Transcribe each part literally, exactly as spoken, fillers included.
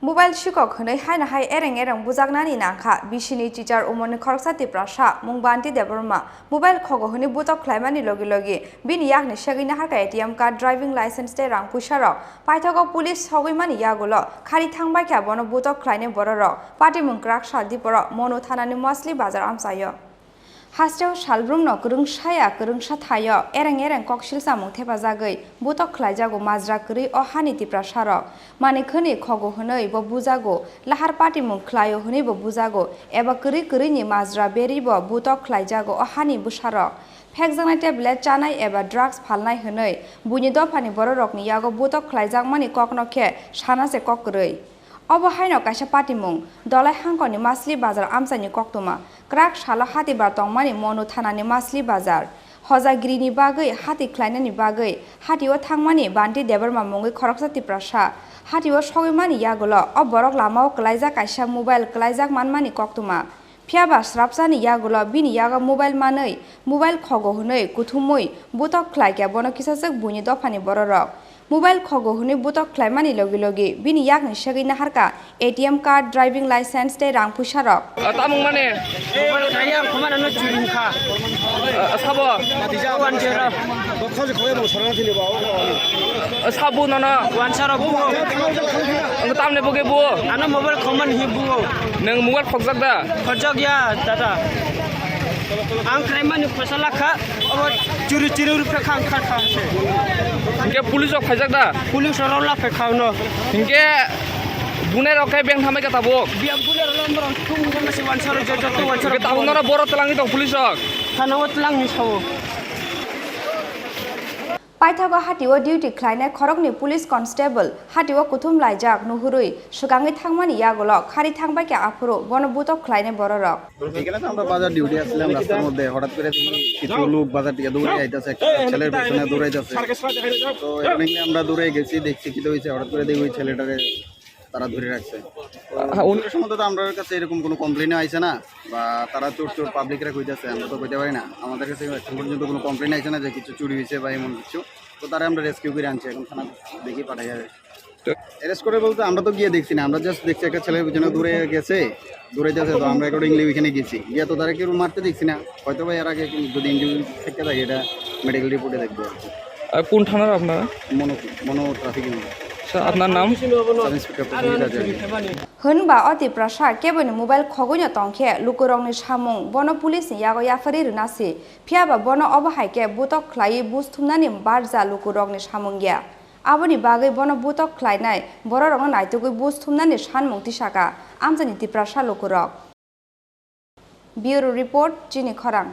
Mobile sikok hwnwi haino hai ereng ereng bujaknani nangkha bisini chichar umorni khoroksa Tiprasa mung Banti Debbarma. Mobile khogo hwnwi butok khlaimani logi logi bini yakni segwi naharkha A T M card, driving license tei rang puisarok. Paithago police sogwi mani yagulo khari thangbaikha bono butok khlainai bororok. Patimung kwrak sal diporo Monu thanani Masli bazar amchaio. Hasteo salbrumno kwrwngsaya kwrwngsa thaio ereng ereng kok silsamung thepajagwi butok khlaijago majra kwrwi o hani Tiprasarok. Mani khwnwi khogo hwnwi bo bujago, lahar patimung khlaio hwnwi bo bujago, eba kwrwi kwrwini majra berwi bo butok khlaijago o hani bwsarok. Phekjaknai tablet chanai eba drugs phalnai hwnwi buini dophani bororokni yago butok khlaijakmani kokno khe sana se kok kwrwi. Obo haino kaisa patimung, Dolai hangkoni Masli bazar amchaini koktwma. Kwrak salo hatibar tongmani Monu thanani Masli bazar. Hojagirini bagwi hati khlainani bagwi hatio thangmani Banti Debbarma mungwi khoroksa Tiprasa. Hatio sogwi mani yagulo o borok lamao kwlaijak kaisa mobile kwlaijak manmani koktwma. Phiyaba srapsani yagulo bini yago mobile manwi, mobile khogo hwnwi kuthumwi butok khlaikhe bono kisachwk buini dophani bororok. Mobile khogo hwnwi butok khlaimani logi logi bini yakni segwi naharkha A T M card, driving license tei rang puisarok. Ah, tamung mani? Mobile kaya khumana no churi kha. Ah, sabo? Wan jera. Ah, sabo nono? Wan sara bu. Ang tamne boge bu? Ano mobile khoman hi bu. Nang mobile khokjak da? Khokjak ya, dada. Ang khlaimani phosa lakha. Abo churi churi rupre khang kha kha se. Hinkhe police rok phaijak da? Police rok la phai khang no. Hinkhe bunai rok khe beng thamai kha tabuk? Biya bunai rok lambar rok thung thung se wansaro joto to wansaro. Hinkhe tabuk nono boro twlangwi tong police rok? Thana o twlang ni sao. Paithago hatio duty khlainai khoroknwi police constable hatio kuthum laijak nuhurwi swkangwi thangmani yagulo khari thangbaikha aphuru bono butok khlainai bororok. এখানে তো আমরা বাজার ডিউটি আসছিলাম, রাস্তার মধ্যে হঠাৎ করে দেখি কিছু লোক বাজার থেকে দৌড়ে আইতাছে, একটা ছেলের পেছনে দৌড়াইতেছে। তো এখানে গিয়ে আমরা দৌড়ে গেছি, দেখছি কি হয়েছে, হঠাৎ করে দেখি ওই ছেলেটারে তারা ধরে রাখছে। তো আহ, উনি ওদের সম্বন্ধে তো আমরার কাছে এরকম কোনো কমপ্লেনও আইছে না, বা তারা চোর চোর পাবলিকরা কইতাছে, আমরা তো কইতে পারি না। আমাদের কাছে এখন পর্যন্ত কোনো কমপ্লেন আইছে না যে কিছু চুরি হয়েছে বা এমন কিছু। তো তারা আমরা রেস্কিউ করে আনছি, এখন থানা দেখি পাঠাই যাবে। তো অ্যারেস্ট করে বলতে আমরা তো গিয়ে দেখছি না, আমরা জাস্ট দেখছি একটা ছেলের পিছনে দৌড়ে গেছে, দৌড়াইতেছে, তো আমরা অ্যাকর্ডিংলি ওইখানে গেছি, গিয়ে তো তারা কেউ মারতে দেখছি না, হয়তো বা এর আগে কোনো যদি ইনজুরি থেকে থাকে এটা মেডিকেল রিপোর্টে দেখবো আর কি। আর কোন থানার আপনারা? মনো, মনো ট্রাফিক ইউনিট। স্যার, আপনার নাম? সাব ইন্সপেক্টর প্রসেনজিৎ হাজারি। Hwnba o Tiprasa keboni mobile khogwino tongkhe lukurokni samung bono police ni yago yapharwi rwna si, phiyaba bono obo hai khe butok khlaiwi buj thumnani barja lukurokni samung ya. Aboni bagwi bono butok khlainai bororokno naitugwi buj thumnani sanmung tisaka amchaini Tiprasa lukurok. Bureau Report, Chini Khorang.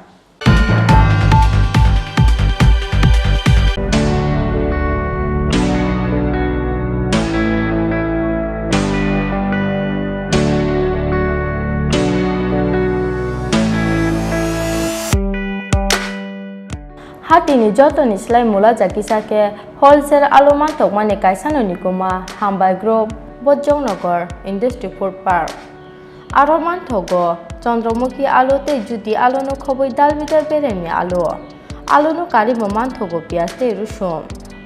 Hatini jotoni slai mula jakisa khe wholesale alu manthokmani kaisano nikuma Hambai Group, Bojongnagar Industry Food Park. Aro manthogo Chandramukhi alu tei Jyoti aluno khobwi dal bidal beremni alu. Aluno karwi bo manthogo piyaj tei rusum.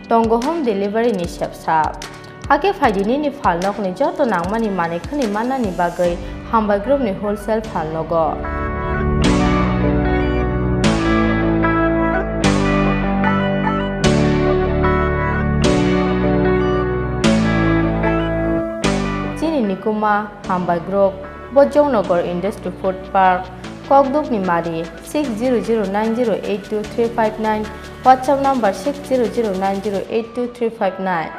Tongo home delivery ni sepsa. Hakhe phaidi nini phalnokni joto nangmani manwi khwnwi mannani bagwi Hambai Group ni wholesale phalnogo. Chini nikuma Hambai Group, Bojongnagar Industry Food Park, Kokdukni Mari, six zero zero nine zero eight two three five nine, WhatsApp number six zero zero nine zero eight two three five nine.